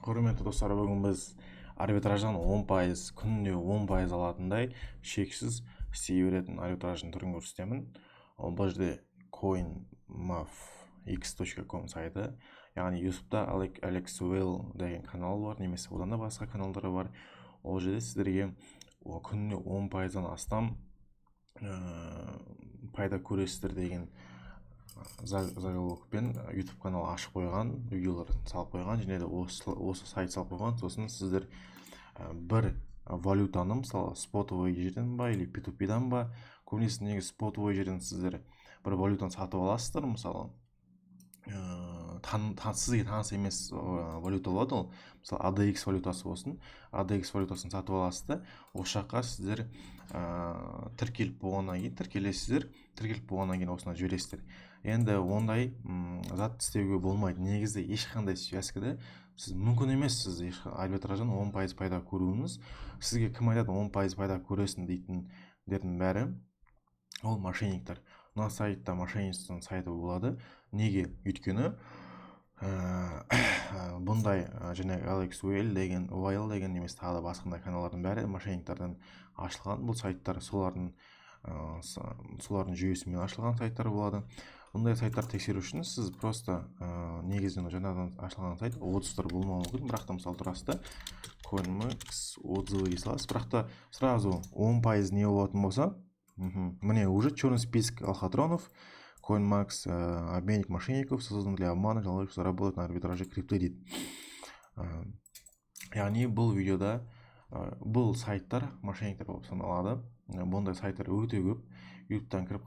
Құрметті достар, бүгін біз арбитраждан 10%, күніне 10% алатындай, шексіз істей беретін арбитраждың түрін көрсетемін. Ол бұл жерде coinmaf.x.com сайты, яғни Ютубта Алекс Уэлл деген канал бар немесе одан да басқа каналдар бар. Ол жерде сіздерге күніне 10%-дан астам пайда көресіздер деген заголовокпен YouTube канал ашып қойған, видеолар салып қойған және де осы сайт салып қойған. Сосын сіздер бір валютаны, мысалы, спотовый жерден ба или P2P-дан ба, көбінесе негізі спотовый жерден сіздер бір валютаны сатып аласыздар. Мысалы, сізге таныс емес валюта болады ол, мысалы, ADX валютасы болсын. ADX валютасын сатып аласыз да, осы жаққа сіздер тіркеліп болғаннан кейін, тіркелесіздер, тіркеліп болғаннан кейін осыны жібересіздер. Енді ондай зат істеуге болмайды. Негізі ешқандай связкада сіз мүмкін емес, сіз арбитраждан 10% пайда көруіңіз. Сізге кім айтады 10% пайда көресің дейтіндердің бәрі ол мошенниктер. Мына сайтта мошенничествоның сайты болады. Неге? Өйткені бұндай жаңағы Алекс Уэлл деген, Уайл деген немесе тағы да басқандай каналдардың бәрі мошенниктерден ашылған. Бұл сайттар солардың жүйесімен ашылған сайттар болады. Бұндай сайттарды тексеру үшін сіз просто негізінен жаңадан ашылған сайт, отзывтар болмауы мүмкін, бірақ та, мысалы, тұрасыз да, CoinMax отзывы дей саласыз. Бірақ та сразу 10% не болатын болса, міне, уже черный список лохотронов, CoinMax обменник мошенников, создан для обмана желающих заработать на арбитраже крипты дейді. Яғни бұл видеода бұл сайттар мошенниктер болып саналады. Бұндай сайттар өте көп. Ютубтан кіріп,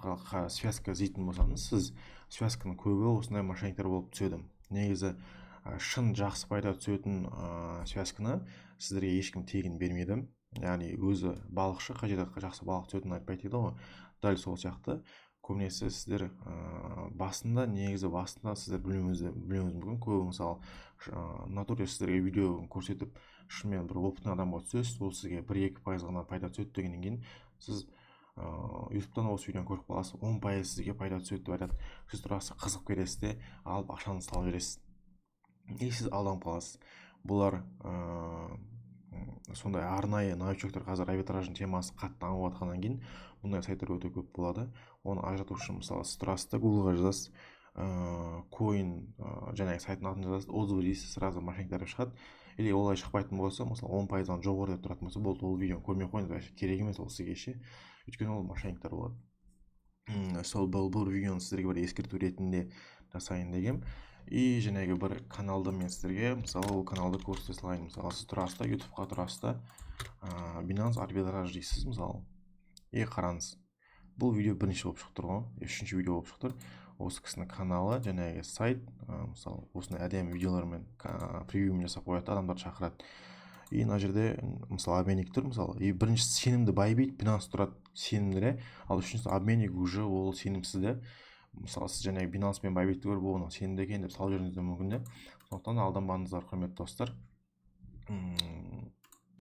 связка іздейтін болсаңыз, сіз связканың көбі осындай мошенниктер болып түседі. Негізі шын жақсы пайда түсетін связканы сіздерге ешкім тегін бермейді. Яғни өзі балықшы қай жерде жақсы балық түсетінін айтпайды дейді ғой. Дәл сол сияқты көбінесе сіздер басында, негізі басында сіздер білмеуіңіз мүмкін. Көбі, мысалы, натуре сіздерге видео көрсетіп, шынымен бір опытный адамға түсесіз, ол сізге 1-2% ғана пайда түседі дегеннен кейін, сіз Ютубтан осы видеоны көріп қаласыз, 10% сізге пайда түседі деп айтады. Сіз тұрасыз, қызығып кетесіз де, алып ақшаны салып жібересіз и сіз алданып қаласыз. Бұлар сондай арнайы новичоктар. Қазір арбитраждың темасы қатты дамып жатқаннан кейін бұндай сайттар өте көп болады. Оны ажырату үшін, мысалы, сіз тұрасыз да, Гуглға жазасыз коин, жаңағы сайттың атын жазасыз, отзывы дейсіз, сразу мошенниктер шығады. Или олай шықпайтын болса, мысалы, 10%-дан жоғары деп тұратын болса, болды, ол видеоны көрмей ақ қойыңыз, вообще керек емес ол сізге ше, өйткені ол мошенниктер болады. Сол бұл видеоны сіздерге бір ескерту ретінде жасайын дегенмін. И жаңағы бір каналды мен сіздерге, мысалы, ол каналды көрсете салайын. Мысалы, сіз тұрасыз да, Ютубқа тұрасыз да, Binance арбитраж дейсіз, мысалы, и қараңыз, бұл видео бірінші болып шығып тұр ғой, үшінші видео болып шығып тұр. Осы кісінің каналы, жаңағы сайт, мысалы, осындай әдемі видеолармен, превьюмен жасап қояды, адамдарды шақырады. И мына жерде, мысалы, обменник тұр, мысалы, и бірінші сенімді Bybit, Binance тұрады, сенімді, ал үшіншісі обменник, уже ол сенімсіз де. Мысалы, сіз жаңағы Binance пен Bybitті көріп, о, мынау сенімді екен деп салып жіберуіңіз де мүмкін де. Сондықтан алданбаңыздар, құрметті достар.